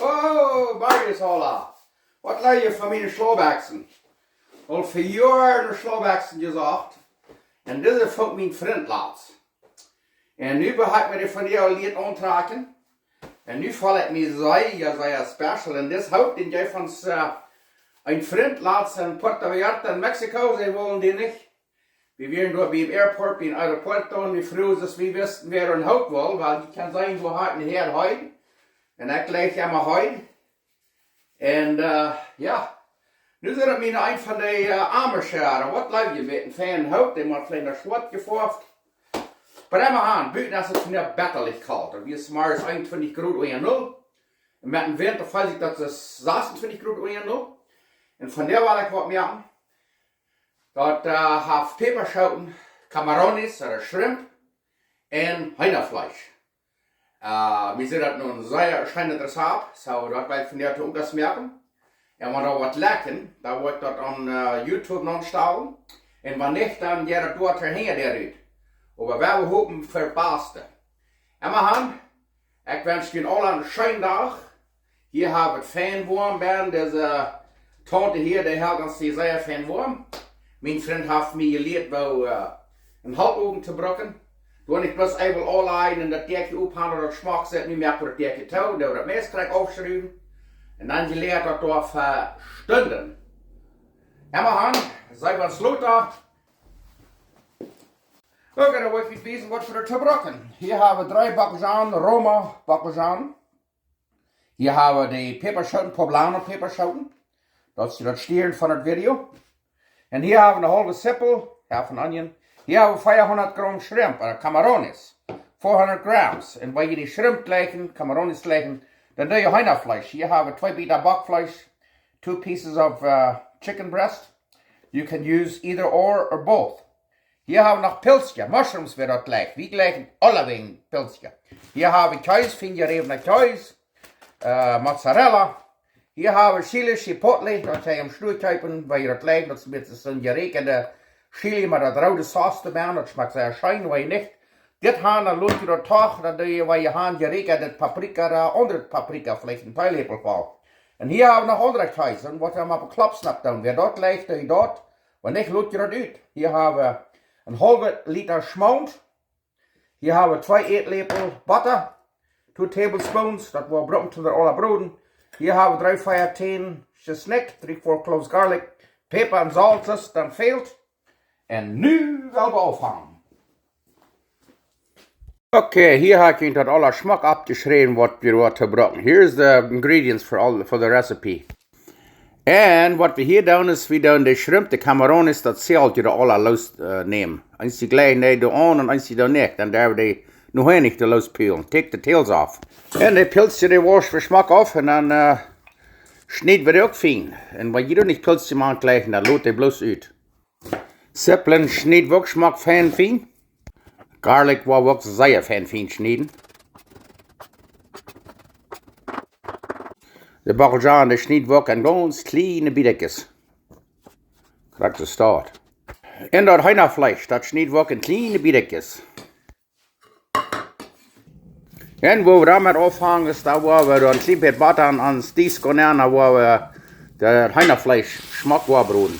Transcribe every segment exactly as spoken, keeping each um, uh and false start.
Oh, Marius, hola. Waut leew jie von miene Schlaubbekjsen? Aul fa Joaren Schlaubbekjsen jesocht. Un dise funk mien Frint latst. Un nu hab ekj mie dee von dee aul jelieet auntrakjen. Un nu feel ekj mie sea, sea special. Un dis Hoot, dän jeef ons, äh, een Frint latst en Puerto Vallarta en Mexiko. See wullen dee nich. Wie wieren doa biem Airport, biem Aeropuerto, un wie fruagen, aus wie wisten, wäa een Hoot wull, wiels jie kjennen seenen, woo hia een Häad Heiden. Un ekj leew emma Heiden. Un, äh, jo, nu sent daut mie een von dee, äh, Amish, äh, waut leew jie, een feinen Hoot, dee mott veleicht noch schwoat jefoaft. Oba emma aun, buten es et vondoag bettalich kolt. Daut wia zemorjes eenuntwintich Grod unja null. Un met dän Wint, dan feel ekj daut et sasuntwintich Grod unja null. Un vondoag well ekj waut moaken. Daut, äh, haft Päpaschooten, Camarones ooda Shrimp un Heenafleesch. Äh, wie sent daut nu een sea scheenet Rezept, soo daut well ekj vondoag uk ieescht moaken. Un wan doa waut lekjt, dan woa ekj daut opp, äh, YouTube nopp stalen. Un wan nich, dan jeit daut doa hinja de Rut. Oba wie haben Hopninj fa daut Baste. Emma aun, ekj wensch junt aula een scheenen Dach. Hia hab wie et fein woam, bie dise Taunte hia, dee helt ons hia sea fein woam. Mien Frint haft mie jelieet, woo, äh, een Holtowen to brucken. Doa nich bloos eefach aunlajen un daut Däakje ophangen, daut schmock sitt, nu moak wie daut Däakje too, dan woat daut Mess krakjt aufjeschruft. Un dan jelieet daut doa fa Stunden. Emma aun, see wie ons lota. Okay, dan woa ekj junt wiesen, waut wie doa to brucken. Hia hab wie dree Bockelzwiebel, Roma Bockelzwiebel. Hia hab wie de Päpaschooten, Poblano Päpaschooten. Daut es daut Stieren von daut Video. Un hia hab wie eene haulwe Zippel, half an onion. Hia hab wie veahundat Gram Shrimp, ooda Camarones. Four hundred grams. Un wan jie dee Shrimp jlikjen, Camarones jlikjen, dan doo jie Heenafleesch. Hia hab wie twee Bieta Bockfleesch, two pieces of, uh, chicken breast. You can use either or or both. Hia hab wie noch Pilzkje, Mushrooms, wäa daut jlikjt. Wie jlikjen aulawäajen Pilzkje. Hia hab wie Kjees, fein jeräwna Kjees, äh, Mozzarella. Hia hab wie Chili, Chipotle, daut jie em Stua kjeepen, wan jie daut jlikjen, daut es een bät soo'n jeräakjade Chili, oba daut roode Sauce doabie, daut schmakjt sea scheen, wan jie nich dit haben, dan lot jie daut doch, dan doo jie, wan jie haben jeräakjade Paprika ooda aundre Paprika, veleicht een Teeläpel voll. Un hia hab wie noch aundre Kjees, un waut wie mau opp Klopps nopp doonen. Wäa daut jlikjt, doo jie daut. Wan nich, lot jie daut ut. Hia hab wie een haulwe Lita Schmaunt. Hia hab wie twee Ätläpel Botta. Two tablespoons, daut woa wie brucken toom daut aula broden. Hia hab wie dree, vea Tänen Schesnikj, three, four cloves garlic. Päpa un Salz, waut dan fält. Un nu well wie aunfangen. Okay, hia hab ekj daut aula schmock oppjeschräwen, waut wie doa to brucken. Here's the ingredients for all, for the recipe. Un waut wie hia doonen es, wie doonen de Shrimp, de Camarones, daut Säl doa aula loos, äh, nämen. Eent jlikjt dee doa aun un eent jlikjt dee nich. Dan doo wie dee noch nich doa loos pelen. Take the tails off. Un de Pilzkje, dee wausch wie schmock auf un dan, äh, schnied wie dee uk fein. Un wan jie doa nich Pilzkje moaken jlikjen, dan lot dee bloos ut. Zippeln schnied wie uk schmock fein, fein. Garlic woa wie uk sea fein, fein schnieden. De Bockelzwiebel, dee schnied wie uk en gaunz kjliene Bietkjes. Krakjt soo. Un daut Heenafleesch, daut schnied wie uk en kjliene Bietkjes. Un wua wie dan met aunfangen es, dan woa wie doa een kjlien bät Botta aun, aun ons Disk nämen, dan woa wie daut Heenafleesch schmock woa broden.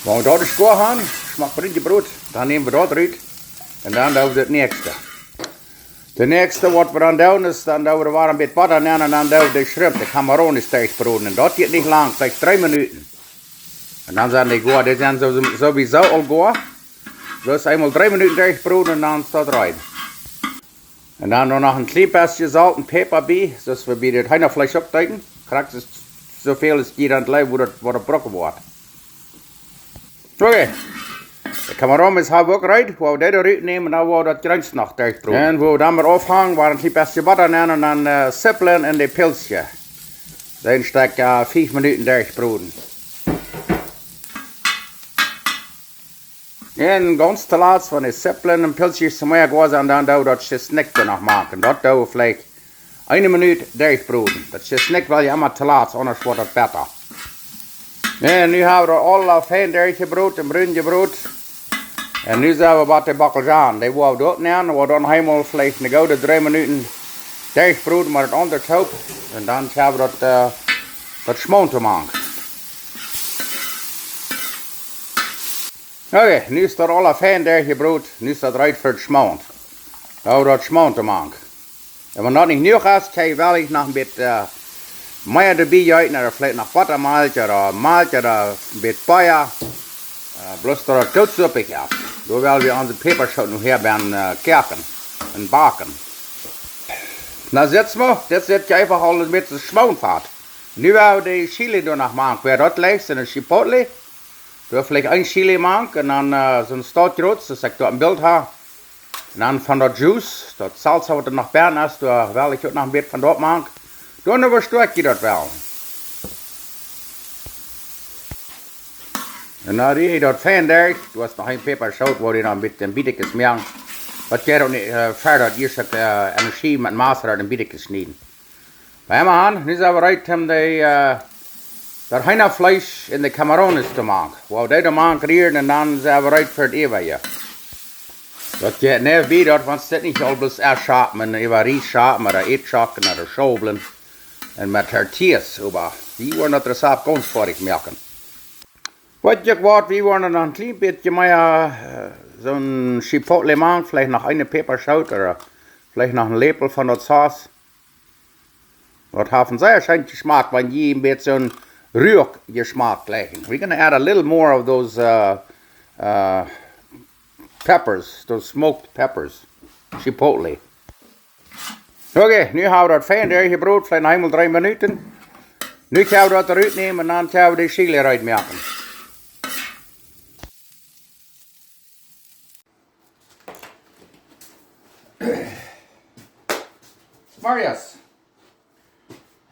Wan wie daut es goa haben, schmock brun jebroden, dan näm wie daut rut. Un dan doo wie daut näakjste. Daut näakjste, waut wie dan doonen, es dan doo wie doa een bät Botta nämen un dan doo wie de Shrimp, de Camarones, derchbroden. Un daut diet nich lang, veleicht dree Minuten. Un dan sent dee goa, dee sent soo-, sowieso aul goa. Bloos eemol dree Minuten derchbroden un dan es daut rein. Un dan noch een kjlien bät Solt un Päpa bie, soo aus wie bie daut Heenafleesch uk deeden. Krakjt soo väl aus jie dan jleewen, waut daut, waut daut brucken woat. Okay. De Camarones hab wie uk reed, woa wie dee doa rut nämen, dan woa wie daut Jreens noch derchbroden. Un wua wie dan met aunfangen, woa wie een kjlien bät Botta nämen un dan, äh, Zippeln un de Pilzkje. Dan stekj, äh, fief Minuten derchbroden. Un gaunz toolatst, wan de Zippeln un Pilzkjes soo mea goa sent, dan doo wie daut Schesnikj noch moaken. Daut doo wie veleicht eene Minut derchbroden. Daut Schesnikj well jie emma toolatst, aundasch woat daut betta. Un nu hab wie daut aula fein derchjebroden un brun jebroden. Un nu sent wie bie de Bockelzwiebel. Dee woa wie doa nämen, woa wie dan eemol veleicht eene goode dree Minuten Derchbroden met daut aundre toop. Un dan kjenn wie daut, äh, daut Schmaunt to moaken. Okay, nu es daut aula fein derchjebroden. Nu es daut reed fa daut Schmaunt. Doa daut Schmaunt to moaken. Un wan daut nich jenuach es, kjenn jie veleicht noch een bät, äh, mea doabie jeeten, ooda veleicht noch Bottamalkj ooda Malkj ooda een bät Bea. Äh, bloos daut daut goot suppich es. Doa well wie onse Päpaschooten nu hia bie, äh, koaken un backen. Na, sitt mol, dit sitt je eefach aul een bät Schmaunt. Nu well wie de Chili doa noch moaken. Wäa daut leeft, sent Chipotle. Doa veleicht een Chili moaken un dan, äh, soon Stautjrots, soo aus ekj doa een Bilt hab. Un dan von daut Juice, daut Salsa waut doa noch bie es, doa well ekj uk noch een bät von daut moaken. Doa nu, woo stoakj jie daut wellen. Un dan rieej jie daut fein derch. Doa es noch een Päpaschoot, wua jie dan een bät, een bät moaken. Daut jeit uk nich, äh, wieda, daut jie, äh, Energie met Massa daut een bät schnieden. Bie Emma han, nu sent wie reed om de, äh, daut Heenafleesch un de Camarones to moaken. Woo wie dee dan moaken, rieren un dan sent wie reed fa daut äwaje. Daut jeit nich wieda, daut wan wie daut nich aul bloos ieescht schapen un äwa Ries schapen, met de Eadschocken, met de Schaublen un met Tortillas, oba wie woaren daut Rezept gaunz foadich moaken. Weet jie waut, wie woaren noch een kjlien bät mea, äh, soon Chipotle moaken, veleicht noch eene Päpaschoot ooda veleicht noch een Läpel von daut Sauce. Daut haft een sea scheenen Jeschmack, wan jie een bät soon Ruak-Jeschmack jleichen. We're gonna add a little more of those, uh, uh, peppers, those smoked peppers, chipotle. Okay, nu hab wie daut fein derchjebroden, veleicht noch eemol dree Minuten. Nu kjenn wie daut rut nämen un dan kjenn wie de Chili rut moaken. Marius,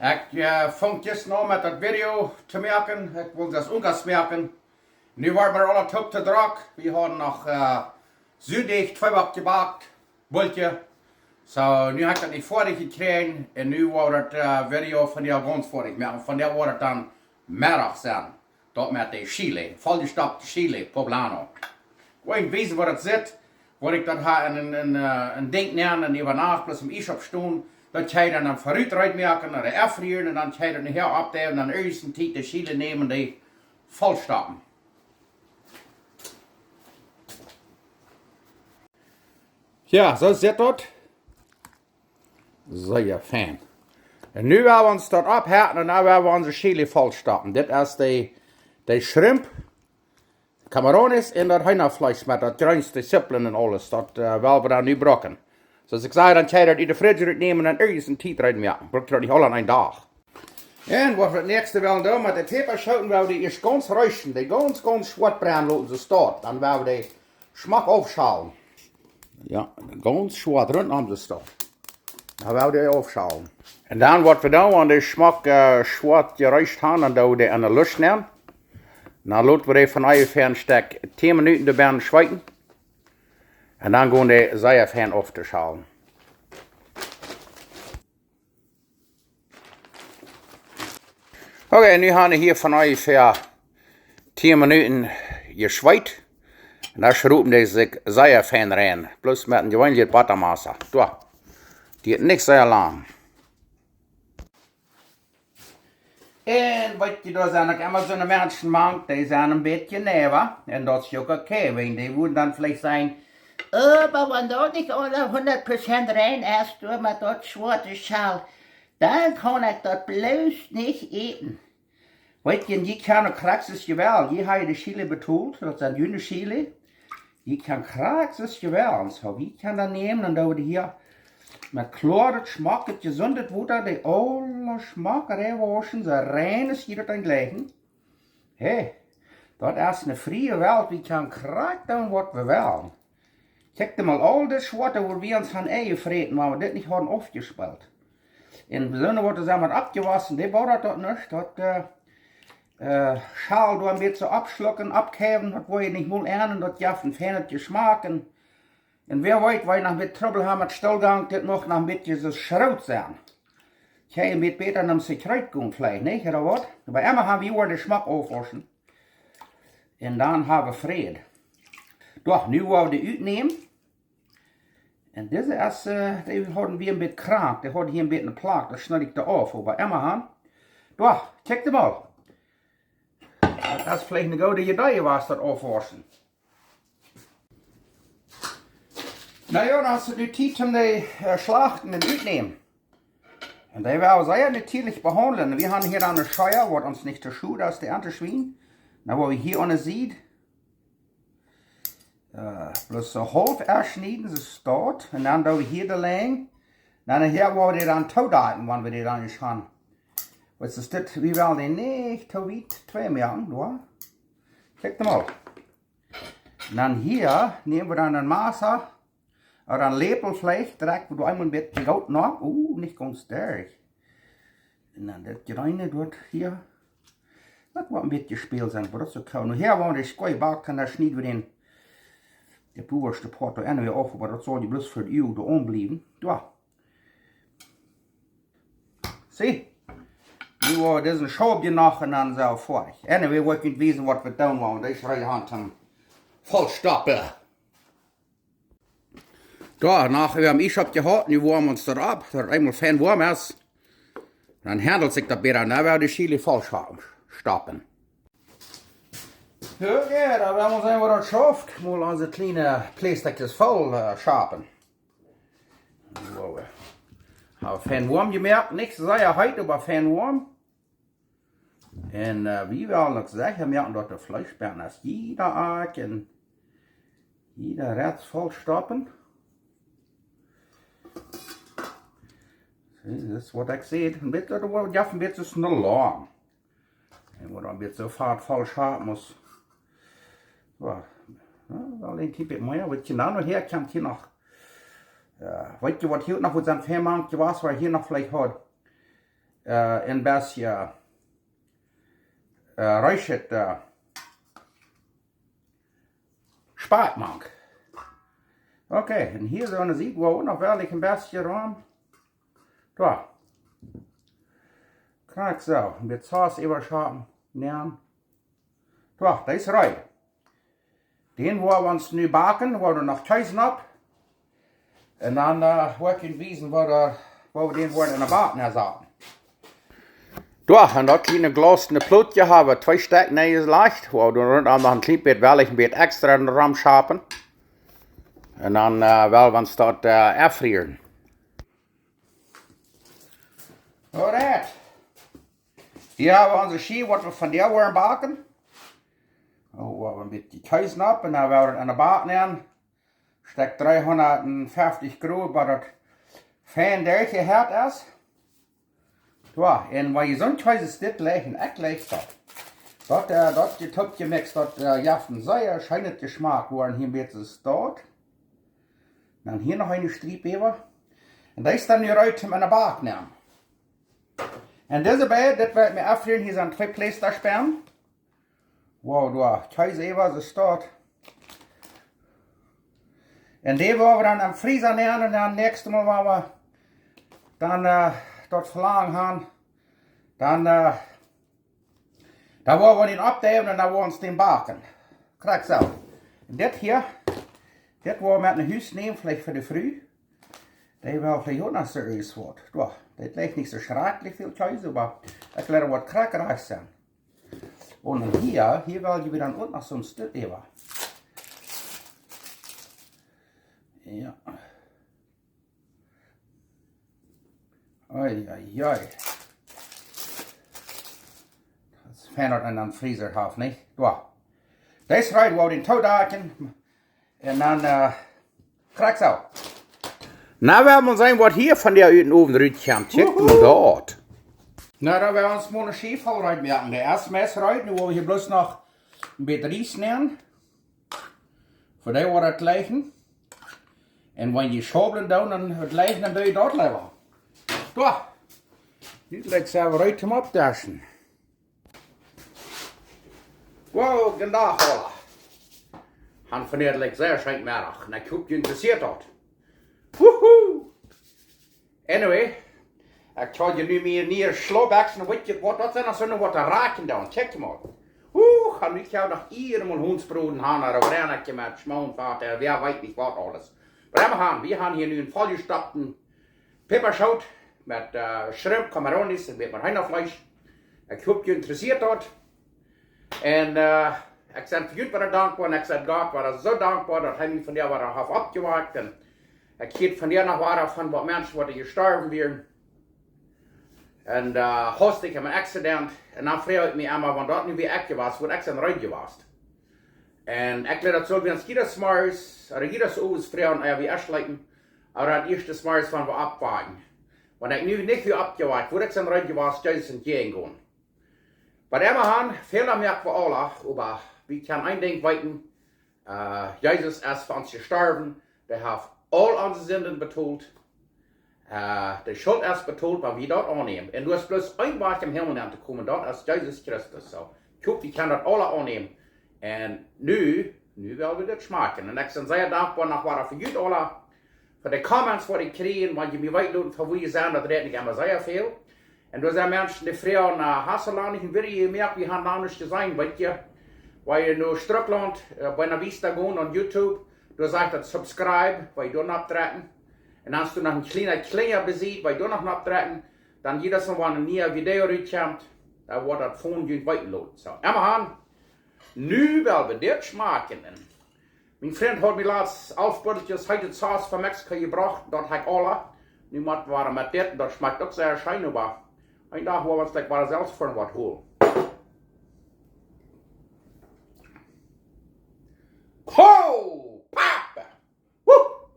ekj, äh, funk jistren aun met daut Video to moaken. Ekj wull daut uk moaken. Nu woat mie aules too drock. Wie hauden noch, äh, Suadeajch twee Wok jebackt, Bultje. Soo, nu hab ekj daut nich foadich jekjräajen. Un nu woat daut, äh, Video vondoag gaunz foadich moaken. Vondoag woat daut dan Meddach sennen. Daut met de Chili, volljestoppte Chili poblano. Ekj well junt wiesen woo daut sitt, woo ekj daut ha en, en, en, äh, en Dinkj nenn un äwa Nacht bloos em Iesch oppstonen. Daut kjenn jie dan, dan verut rut moaken ooda enfrieren un dan kjenn jie daut nohäa oppdeiwen un dan irjent de Chili nämen un dee vollstoppen. Jo, soo sitt daut. Sea fein. Un nu woa wie ons daut oppheten un dan woa wie onse Chili vollstoppen. Dit es de, de Shrimp, Camarones un daut Heenafleesch met daut Jreens, de Zippel un aules. Daut, äh, woa wie dan nu brucken. Soo aus ekj säd, dan kjenn jie daut ut de Fridge rut nämen un irjent de Tiet rut moaken. Bruck jie daut nich aul aun een Dach. Un waut wie daut näakjste wellen doonen, met de Päpaschooten woa wie dee ieescht gaunz reesten, dee gaunz, gaunz schwoat brennen loten, soo aus daut. Dan woa wie dee schmock aufschalen. Jo, gaunz schwoat runtom, soo aus daut. Dan woa wie dee aufschalen. Un dan waut wie doonen, wan dee schmock, äh, schwoat jereest haben, dan doo wie dee enne Lusch nenn. Dan lot wie dee von onjefäa een Stekj tieen Minuten doabennen schweeten. Un dan gonen dee sea fein auftoschalen. Okay, nu hab wie hia von onjefäa tieen Minuten jeschweet. Un dan schrupen dee sikj sea fein rein. Bloos met een jeweenlichet Bottamassa. Doa. Dee es nich sea lang. Un weet jie, doa sent uk emma soone Menschen mank, dee sent een bät neiwa. Un daut es uk okay, wan dee wudden dan veleicht sajen: "Oba wan daut nich aula hundat Prozent rein es, doa met daut schwoate Schal, dan kaun ekj daut bloos nich äten." Weet jie, jie kjennen krakjt soo aus jie wellen. Jie haben de Chili betolt, daut sent june Chili. Jie kjennen krakjt soo aus jie wellen. Soo, wie kjennen dan nämen un doo wie hia met kloaret, schmocket, jesundet Wota, dee aula schmock reinwauschen, soo rein aus jie daut dan jleichen. Hey, daut es eene frie Welt, wie kjennen krakjt doonen waut wie wellen. Kjikj mol, aul dit Schwoate, woo wie ons han enjefräten, wan wie dit nich hauden aufjespält. Un wie sent waut, sent wie oppjewossen, dee brukt daut nich, daut, äh, äh, Schal doa een bät oppschlucken, oppkjewen, daut woat je nich mol enn, un daut jeft een feinet Jeschmack. Un, un wäa weet, wan jie noch een bät Trubbel haben met Stoolgank, dit mucht noch een bät soo schroot sennen. Kjenn jie een bät bäta nom Sekret gonen veleicht, nich? Ooda waut? Oba emma haben wie woaren dee schmock aufwauschen. Un dan haben wie Fräd. Doch, nu woa wie dee utnämen. Un dise es, äh, dee haud wie een bät krank. Dee haud hia een bät eene Plak, daut schneed ekj doa auf. Oba emmahan. Doa, check dee mol. Daut es veleicht eene goode Idee, waut daut aufwauschen. Na jo, dan es et nu Tiet om dee, äh, schlachten un utnämen. Un dee woa wie sea natieedlich behaundlen. Wie haben hia dan eene Schea, waut ons nich too schod es, dee auntoschwienen. Dan woa wie hia aun de Sied, äh, bloos soo haulf aufschnieden, soo aus daut. Un dan doo wie hia de Lenj. Dan hia woa wie dee dan toodakjen, wan wie dee dan nich haben. Waut es dit? Wie wellen dee nich too wiet twei moaken, doa. Check dee mol. Un dan hia näm wie dan een Massa, ooda een Läpel veleicht, drekj wie doa eemol een bät goot no. Uh, nich gaunz derch. Un dan daut jreene doa hia. Daut woat een bät Späl sennen, oba daut es okay. Nu hia, wan wie dee Schea backen, dan schnied wie dän, de bowaschte Poat doa enne wada auf, oba daut saul je bloos fa de Uag doa aunbliewen. Doa. See? Nu woa wie disen Schaub hia noch un dan soo foadich. Anyway, woa ekj junt wiesen, waut wie doonen, wan wie dee Schea haben toom vollstoppen. Doa, nu, wie haben Iesch oppjehaut, nu woamen wie ons doaropp, daut et eemol fein woam es. Dan handelt sikj daut bäta, dan woa wie de Chili vollstoppen. Jo, jo, dan woa wie seenen, waut daut schauft. Mol onse kjliene Plastikjes voll, äh, stoppen. Soo, äh, hab fein woam jemoakt, nich sea heet, oba fein woam. Un, äh, wie wellen uk secha moaken, daut de Fleeschbänen es jieda Akj un jieda Rez vollstoppen. See, daut es waut ekj säd. Een bät, daut woat je een bät soo lang. Un woat dan een bät soo foadich vollstoppen mott. Jo, jo, auleen een bät mea. Waut je dan noch hia kjemt, hia noch. Jo, weet jie waut hia noch, waut sent väl mank jewast, waut hia noch veleicht haud. Äh, een bät, äh, reeschet, äh, Spakj mank. Okay, un hia soo aun de Sied woa wie uk noch waut een bät rom. Doa. Krakjt soo, een bät Saus äwaschoaren, nämen. Doa, daut es reed. Dän woa wie ons nu backen, woa wie noch Kjees opp. Un dan, äh, woa ekj junt wiesen, woo, äh, woo wie dän woaren enne Bak nensaten. Doa, enne kjliene glausne Plot hab wie twee Stekj nenjelajcht, woa wie dan runtom noch een kjlien bät, well ekj een bät extra rom stoppen. Un dan, äh, woa wie ons daut, äh, aunfrieren. Alright. Hia hab wie onse Schea, waut wie vondoag woaren backen. Oh, wie haben een bät Kjees opp un dan woa wie et enne Bak nämen. Stekj dreehundatfeftich Grod, waut daut fein derchjehett es. Jo, un wan jie soon Kjees dit jleichen, ekj jleich daut. Daut, äh, daut jie toop jemixt, daut, äh, jeft een sea scheenet Jeschmak, woaren hia een bät soo. Dan hia noch eene Striep äwa. Un daut es dan nu reed om enne Bak nämen. Un dise beid, dit woa ekj mie aunfrieren, hia sent twee Plastikbänen. Wow, doa, Kjees äwa, soo aus daut. Un dee woa wie dan em Freezer nämen un dan näakjstet Mol, wan wie dan, äh, daut Velangen haben, dan, äh, dan woa wie dän oppdeiwen un dan woa wie ons dän backen. Krakjt soo. Un dit hia, dit woa wie met no Hus nämen, veleicht fa de Fru. Dee well veleicht uk noch soo irjent waut. Jo, dit jleicht nich soo schrakjlich väl Kjees, oba ekj well waut krakjt rajcht sennen. Un hia, hia woa wie dan uk noch soon Stekj äwa. Jo. Oi, oi, oi. Daut es fein, daut eena een Freezer haft, nich? Jo. Daut es reed, woa wie dän toodakjen. Un dan, äh, krakjt soo. Nu woa wie mol seenen, waut hia vondoag ut dän Owen rutkjemt. Check mol daut. Nu, dan woa wie ons mol eene Schiew voll reed moaken. De ieeschte es reed, nu woa wie hia bloos noch een bät Ries nämen. Fa dee woat daut jleichen. Un wan jie schaublen doonen, dan jleichen, dan doo jie daut leewa. Doa. Nu jlikjt et reed om opptodeschen. Wow, gooden Dach, aula. Han vondoag sea scheen Meddach. Un ekj hop, junt interessieet daut. Woohoo! Anyway, ekj haud je nu mea nie Schlaubbekjsen, weet jie waut, daut sent aulsoo noch waut to rakjen dan. Check mol. Huh, han wie hia noch eenmol Hondsbroden han, oba dan ekj met Schmoonfat, äh, wäa weet nich waut aules. Oba wie haben, wie haben hia nu een volljestoppten Päpaschoot met, äh, Shrimp, Camarones un met, met Heenafleesch. Ekj hop, junt interesseet daut. Un, äh, ekj sie fa junt wada dankboa un ekj sie Gott wada soo dankboa, daut hee mie vondoag wada haft oppjewakjt. Un ekj hieed vondoag noch wada von waut Menschen, waut jestorwen wieren. Un, äh, haud ekj een Accident. Un dan froag ekj mie emma, wan daut nu wia ekj jewast, wua ekj sie reed jewast. Un ekj leew daut soo, wie ons jieda Morjes, ooda jieda Owent froagen, ea wie enschliepen, ooda daut ieeschte Morjes, wan wie oppwaken. Wan ekj nu nich wia oppjewakjt, wua ekj sie reed jewast, Jesus entjäajen gonen. Oba wie haben, väle moakjen wie aula, oba wie kjennen een Dinkj weeten, äh, Jesus es fa ons jestorwen, hee haft aul onse Sinden betolt, äh, de Schult es betolt, wan wie daut aunnämen. Un doa es bloos een Wajch em Himmel nenn to komen, daut es Jesus Christus. Soo, ekj hop, wie kjennen daut aula aunnämen. Un nu, nu well wie dit schmakjen. Un ekj sie sea dankboa noch wada fa junt aula, fa de Comments, waut ekj kjrie, wan jie mie weeten loten, fa wua jie sent, daut rät nich emma sea väl. Un doa sent Menschen, dee froagen, äh, hast du lang nich een Video jemoakt, wie haben lang nuscht jeseenen, weet jie. Wan jie no Strucklaunt, äh, Buena Vista gonen opp YouTube, doa sajcht daut subscribe, wan jie doa nopp drekjen. Un dan es doa noch een kjliena, kjliena Besied, wan jie doa noch nopp drekjen, dan jiedatsmol wan een niea Video rutkjemt, dan woat daut von junt weeten loten. Soo, emma han, nu well wie dit schmakjen. Un mien Frint haud mie latst alf Buttelkjes heete Sos von Mexiko jebrocht, daut hab ekj aula. Nu motten wie met dit, daut schmakjt uk sea scheen, oba een Dach woa wie ons daut wada selfst fa waut holen. Ho, Papa! Wuh!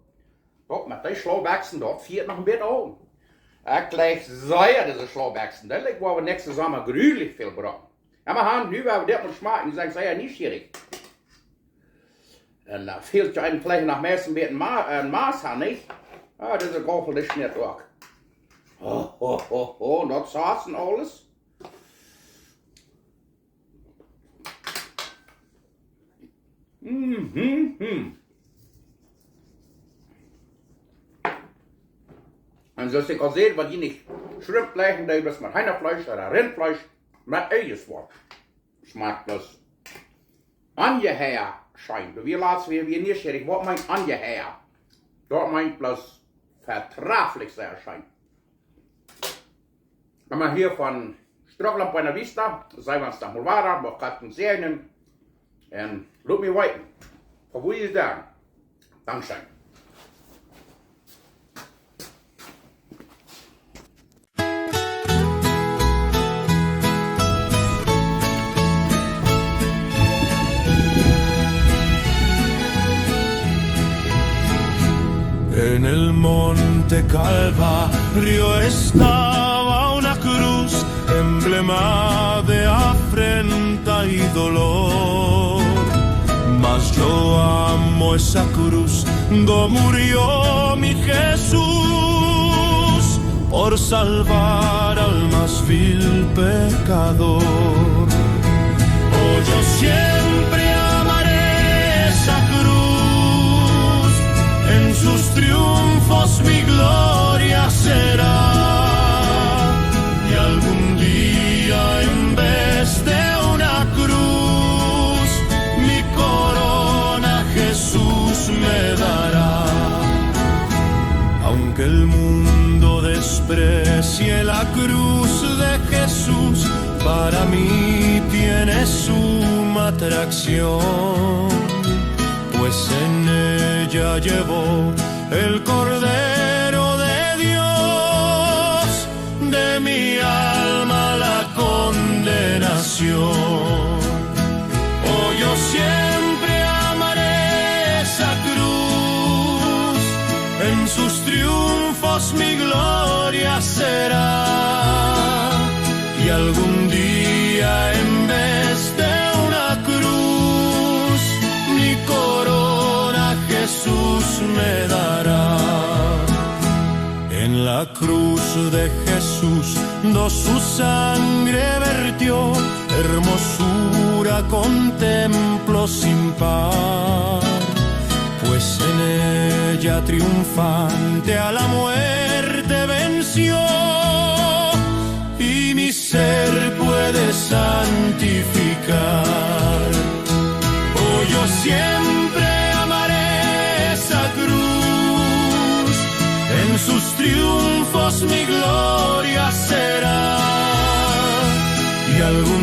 Daut met dee Schlaubbekjsen, daut fieet noch een bät aun. Ekj leew sea dise Schlaubbekjsen. Daut lat woa wie näakjsten Somma jrulich väl brucken. Emma han, nu woa wie dit mol schmakjen, nu sie ekj sea nieschierich. Un, äh, fält je een veleicht noch meist een bät Ma-, äh, Maas han, nich? Ah, dise Gaufel, dee schnitt uk. Ho, ho, ho, ho, daut Sos un aules. Mhm, mhm. Un soo aus ekj aul säd, wan jie nich Shrimp jlikjen, dan bloos met Heenafleesch ooda Rintfleesch, met Eien woat. Schmakjt bloos onjehia scheen. Wie latst, wie, wie nieschierich, waut meent onjehia? Daut meent bloos vedrajlich sea scheen. Emma hia von Strucklaunt Buena Vista, seenen wie ons noch mol wada, mucht Gott ons säajnen. Un lot mie weeten, fa wua jie sent. Dankscheen. En el monte Calvario estaba una cruz, emblema de afrenta y dolor. Mas yo amo esa cruz, do murió mi Jesús por salvar al más vil pecador. Oh, yo siempre amaré esa cruz, en sus triunfos mi gloria será. Y algún día en vez de una cruz, mi corona Jesús me dará. Aunque el mundo desprecie la cruz de Jesús, para mí tiene suma atracción, pues en ella llevó el Cordero de Dios de mi alma la condenación. Oh, yo siempre amaré esa cruz, en sus triunfos mi gloria será. Y algún día en vez de una cruz, mi corona Jesús me dará. En la cruz de Jesús, do su sangre vertió, hermosura contemplo sin par, pues en ella triunfante a la muerte venció, y mi ser puede santificar. Oh, yo siempre amaré esa cruz. triunfos mi gloria será. Y algún